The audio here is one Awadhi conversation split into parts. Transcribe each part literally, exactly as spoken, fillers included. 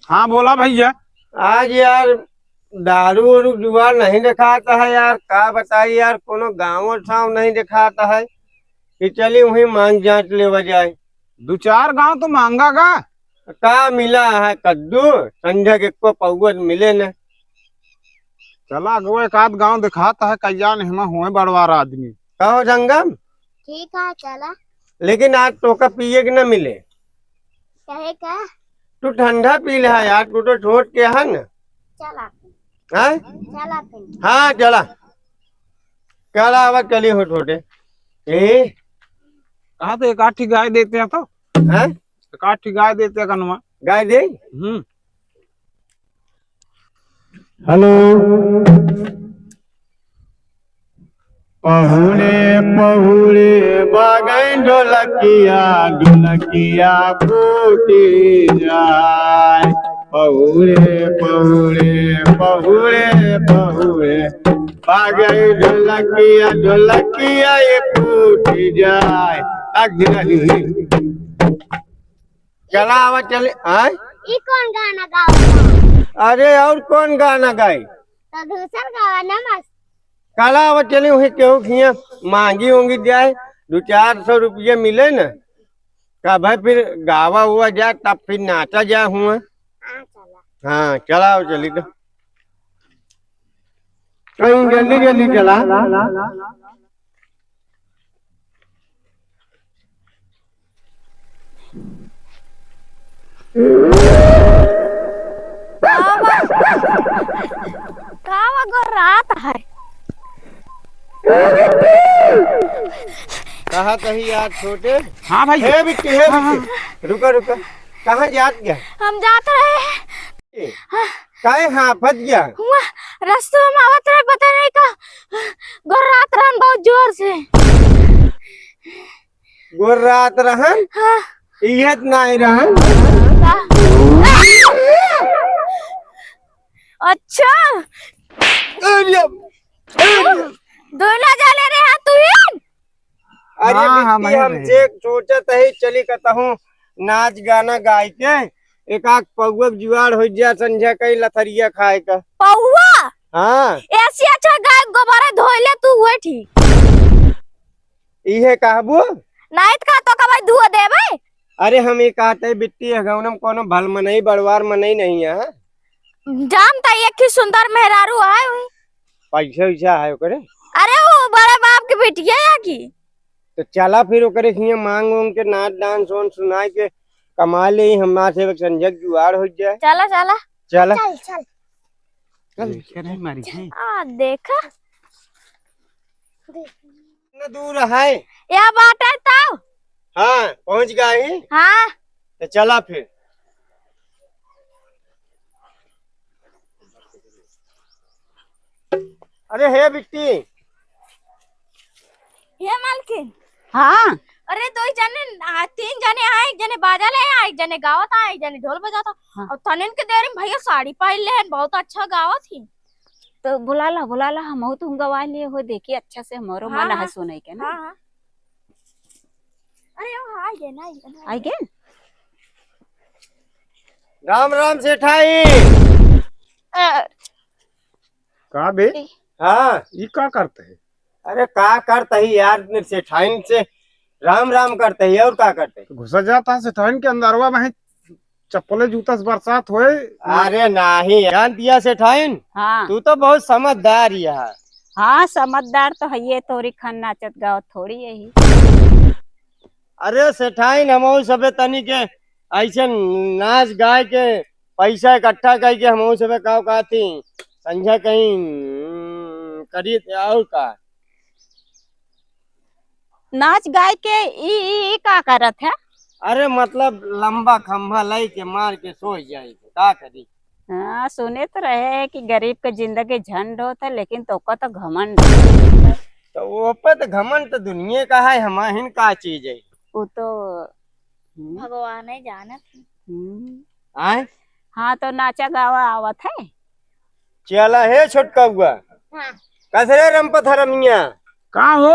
हाँ, बोला भैया। आज यार, दारू उरू जुगाड़ नहीं देखात है यार, का बताई यार, कोनो गाँव ठाँव नहीं देखात है कि चली वहीं मांग जांच लेवा जाए। दो चार गांव तो मांगा गा। का मिला है कद्दू? संझा के एको पौवा मिले न। चला अगुआ, एक आध गांव देखात है, कल्याण हिमा हुए बड़वार आदमी। कहो संगम? ठीक है, चला। लेकिन आज तोका पिए के न मिले। कहे का? तू ठंडा पी ले यार, तू तो छोट के है न। चला। हैं? चला फिर। हाँ, चला। चला, अब चली हो छोटे। ए? कहा तो एक आठी गाय देते हैं तो। हैं? एक आठी गाय देते हैं कनुआ। गाय दे? हम्म। हेलो। पहुड़े, पहुड़े, बागै ढोलकिया, ढोलकिया फूटी जाए। पहुड़े, पहुड़े, पहुड़े, पहुड़े, बागै ढोलकिया, ढोलकिया ये फूटी जाए। ताक धीरा धीरे। चला आवा चले, आय? ई कौन गाना गावा? अरे और कौन गाना गाई? तो दूसर गावा ना मस्त। चला आवा चले वही केहू खिया मांगी होंगी जाए, दो चार सौ रुपये मिले न, तब है फिर गावा हुआ जाए, तब फिर नाचा जाए हुआ। हाँ, चला। हाँ, चला आवा चली तो। कहीं जल्दी जल्दी चला। कावा, कावा गोर्रात है। कहा कही यार छोटे। हाँ भाई। हे बिट्टी, हे हाँ, बिट्टी। हाँ। रुका, रुका। कहाँ जात गया? हम जात रहे। ए, काहे हाफत गया? हुआ, रस्ते में आवत रहे, पता नहीं का, गोर्रात रहन बहुत जोर से। गोर्रात रहन? हाँ। इहे त नाहीं रहन। का? अच्छा। अरे, अरे। दोनों जाले रहे हैं तू ही? अरे हाँ, बिट्टी, हम ही हम रहे। जे सोचत ही चली कतहूँ नाच गाना गाय के एक आध पौवा के जुगाड़ होइ जा, संझा कई लथरिया खाए का। पौवा? हाँ। ऐसी अच्छा गाय गोबरे धोइले तू हुए ठीक। इहे कहबू? नाहीं त का तो कबाई धुआ देबे? अरे हम ई कहत ही बिट्टी, ए गौनम कोनो भल मनई, बड़वार मनई नहीं है। जानता एक ही सुंदर मेहरारू है हुई। पैसा वैसा है ओकरे? अरे वो बड़े बाप के बिटिया है की। तो चला फिर ओकरे हियाँ मांग वांग के नाच डांस वांस सुनाए के कमा ले, हमार से संझा के जुगाड़ होइ जाए। चला, चला। चला। चल, चल। चल। देखे नहीं मारी है। आ, देखा। कितना दूर है? या बाटे तो। हाँ, पहुँच गए ही। हाँ। तो चला फिर। अरे हे बिट्टी। हे मालकिन। हाँ। अरे दो जने, आ, तीन जने आए, एक जने बाजा ले आए, एक जने गावत आए, एक जने ढोल बजाता। हाँ। और तनिन के देर में भैया साड़ी पहन ले हैं, बहुत अच्छा गावत ही। तो बुला ला, बुला ला, हमहू तुम गवा लिए हो, देखी अच्छा से हमरो हाँ, मन है हाँ। सुने के ना। हाँ, हाँ। अरे, ओ, आ गए ना, आ गए ना, आ गए। राम राम सेठाई। अ, का बे? हाँ। ई का करत है? अरे, का करत ही यार, सेठाइन से राम राम करत ही, और का करत ही? घुसा जाता है सेठाइन के अंदरवा में, चप्पले जूता से बरसात होए। अरे नाही, जान दिया सेठाइन, हाँ। तू तो बहुत समझदार ही है। हाँ, समझदार तो है, ये तोरी खान नाचत गावत थोड़ी यही। अरे सेठाइन, हमहू सबे तनी के ऐसे नाच गाय के पैसा इकट्ठा करके हमहू सबे काव काथी संझा कहीं, हम्म, करी और का। नाच गाय के ई, ई, ई का करत है? अरे मतलब लंबा खंभा लई के मार के सो जाई, का करी? हाँ, सुने तो रहे कि गरीब के जिंदगी झंड होत है, लेकिन तोका तो घमंड है। तो वो पे तो घमंड तो दुनिया का है, हमाहिन का चीज है? वो तो, हम्म। भगवान ही जानत। हम्म। आए? हाँ, तो नाचा गावा आवत है। चला हे छोटका हुआ। हाँ। कसरे रंपत हरमिया। का हो?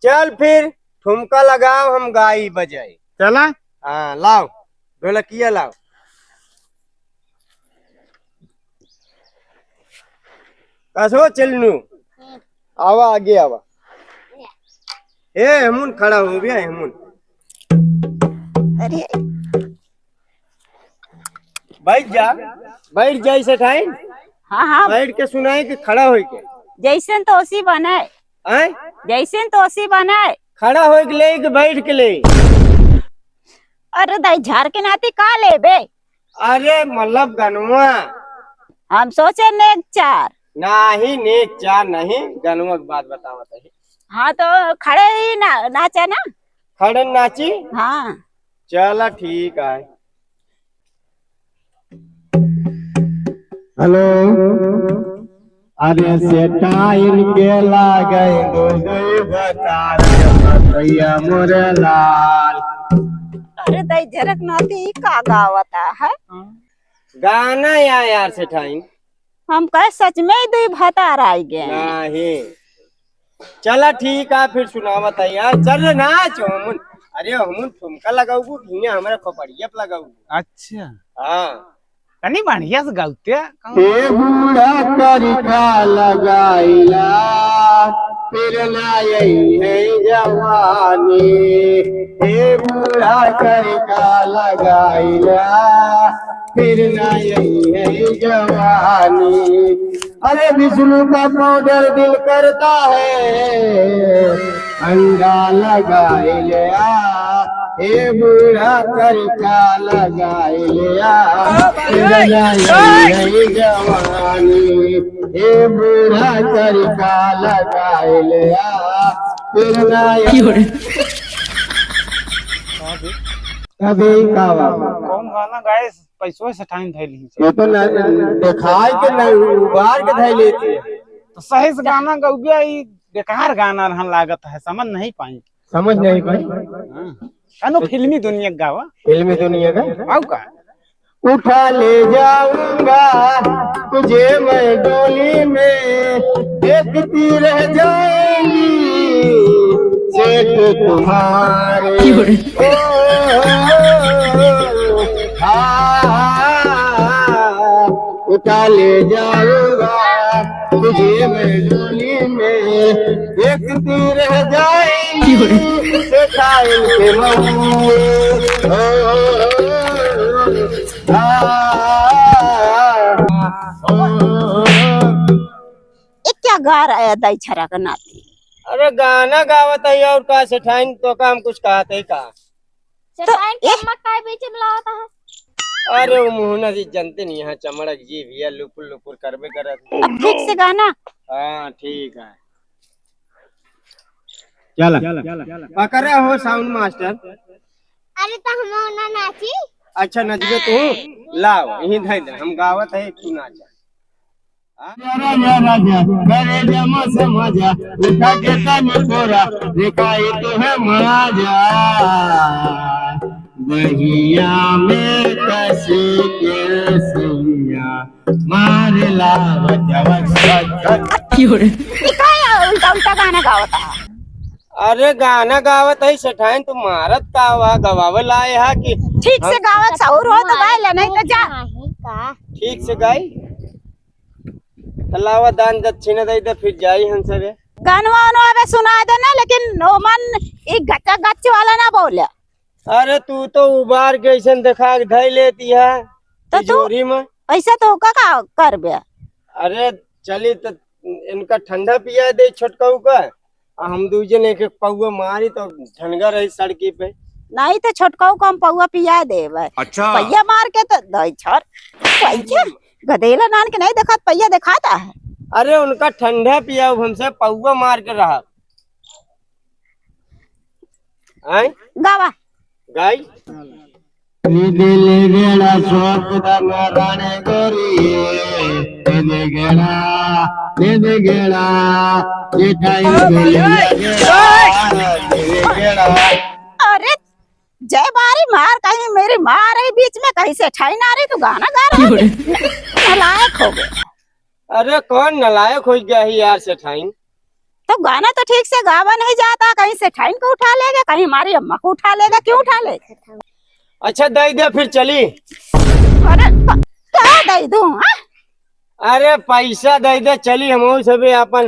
चल फिर, ठुमका लगाओ, हम गाई बजाई। चला। हाँ, लाओ, ढोलकिया लाओ। कसो चलनू? आवा, आगे आवा। ए, हेमुन खड़ा हो गया, हेमुन। अरे। बैठ जा, बैठ जा, सेठाइन। हाँ, हाँ। बैठ के सुनाई कि खड़ा होई के? जैसन तोसी बने। आय? जैसन तोसी बने। खड़ा होई के ले कि बैठ के ले? अरे दाई, झार के नाती का लेबे? अरे मतलब गनवा। हम सोचे नेक चार। नाही, नेक चार नहीं, गनवा के बात बतावत है। हाँ, तो खड़े ही ना, नाचे ना। खड़े नाची? हाँ। चला ठीक है। हेलो। अरे सेठाइन के लागे दो दो बतार भैया मोरे लाल। अरे दाई, झरक नाती ई का गावता है? गाना या यार सेठाइन। हम कहे सच में ही दुई भतार आई गए। नाही। चला ठीक है, फिर सुनावत है यार। चल रे नाच, हमन। अरे हमन ठुमका लगाऊबू कि हियाँ हमरा खोपड़िया पे लगाऊबू? अच्छा। हाँ। तनी बढ़िया से गाउते। ए बूढ़ा करिका लगाइला, फिर ना यही है जवानी। ए बूढ़ा करिका लगाइला, फिर ना यही है जवानी। अरे विष्णु का पाउडर दिल करता है, अंडा लगाइला, ए बूढ़ा करिका लगाइला, ए जवानी, ए बूढ़ा करिका लगाइला। अभी का बात? कौन गाना गाए? पैसो से ठाइन धैल ही। ये तो न-, देखाए के न, उबार के धैल लेते। तो सही से गाना गौबिया, ई बेकार गाना रहन लागत है, समझ नहीं पाई। समझ नहीं पाई। हाँ। कनो फिल्मी दुनिया का गावा। फिल्मी दुनिया का? आऊ का? उठा ले जाऊंगा तुझे मैं डोली में, देखती रह जाएंगी सेठ तुम्हारे। क्यों रे? ओ, हाँ, उठा ले जाऊंगा तुझे मैं डोली में, देखती रह जाएंगी सेठाइन के महुए। ओ, ओ, ओ, ओ, हाँ, हाँ, हाँ। ए, क्या गा रहा है दाई छरा का नाती? अरे गाना गावत है और का सेठाइन, तो का हम कुछ कहत है का? सेठाइन तो, ए? अम्मा काय बीच में लावत है? अरे वो मुहना जी जनते नहीं, यहाँ चमड़क जी भैया लुपुर लुपुर करबे करत। अब ठीक से गाना। हाँ ठीक है। चला। पकड़ा हो साउंड मास्टर। अरे तो हम ना नाची। अच्छा नचबे तू, लाओ यहीं धर दे, हम गावत है तू नाचा। हाँ? राजा, राजा, करे जमा समाजा, उठा के तनी तोरा, दिखाई तो है माजा। बहिया में कस के सैया, मार ला बचवा, बच, बच। क्यों रे? ई का उल्टा उल्टा गाना गावत है? अरे गाना गावत है सेठाइन, तू मारत का हुआ, गवावे लाए हा कि ठीक से हम गावत सहूर हो तो गाए ले, नहीं तो जा। नहीं का? ठीक से गाई। तो लावा दान दक्षिणा दे दे, फिर जाई हम सबे। गानवा वानवा अबे सुना दे ना, लेकिन ओमन ई गच्चा गच्च वाला ना बोले। अरे तू तो उबार के ऐसन देखा के धई लेती है तो तू तिजोरी में। ऐसा तो का, का करबे? अरे चली तो इनका ठंडा पिया दे छोटकाऊ का, आ हम दू जन एक एक पौआ मारी तो ढनगा रही सड़की पे। नहीं तो छोटकाऊ को हम पौआ पिया देबे। अच्छा। पौआ मार के तो दई छोर। पौआ गदेला नान के नहीं देखात, पौआ देखाता है। अरे उनका ठंडा पिया, हमसे पौआ मार के रहा। आय? गावा। गाई? निदिल गेड़ा सोप दन रानी गोरिये, निदिल गेड़ा, निदिल गेड़ा, ये टाइम निदिल गेड़ा, निदिल गेड़ा। अरे जय बारी मार, कहीं मेरी माँ रही बीच में, कहीं सेठाइन आ रही, तू गाना गा रहा है। नालायक हो गया। अरे कौन नालायक हो गया है यार सेठाइन? तो गाना तो ठीक से गावा नहीं जाता, कहीं सेठाइन को उठा लेगा, कहीं हमारी अम्मा को उठा लेगा, क्यों उठा लेगा? अच्छा, दे दे, फिर चली। अरे, प-, का दे दूं, हाँ? अरे, पैसा दे दे, चली, हम सबे अपन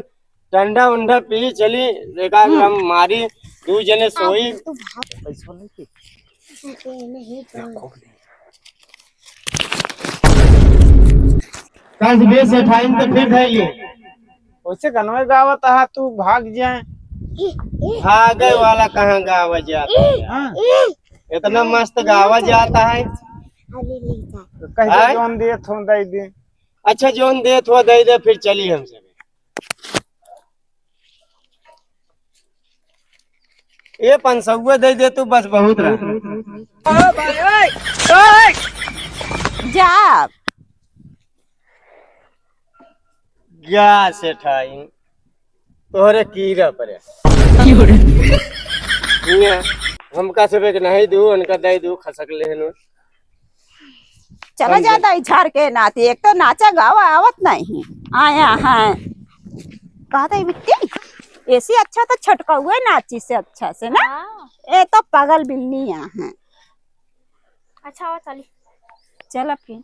ठंडा उंडा पी, चली, देखा हम्म। हम मारी, दू जने सोई। पैसा नहीं थी। कस बे सेठाइन तो फिर धैली। वैसे गनवे गावत हा, तू भाग जाए। भागे वाला कहाँ गावा जाता है? हाँ। इतना मस्त गावा जाता है। तो कह दे, हैं? जौन दे थो दे दे। अच्छा, जौन दे थो दे दे, फिर चली हम सब। ये पाँच सौ दे दे तू, बस बहुत रहा। जा। जा सेठाइन, तोहरे कीरा परे। हियाँ, हमका सब एक नहीं दू, उनका दे दू, खसक लेहनु। चला जाता है झाड़ के नाती, एक तो नाचा गावा आवत नहीं, आया है। कहते बिट्टी, ऐसी अच्छा तो छटकउए नाची से अच्छा से ना। हाँ। ए तो पागल बिल्ली यहाँ है। अच्छा, आओ चली। चल अब फिर।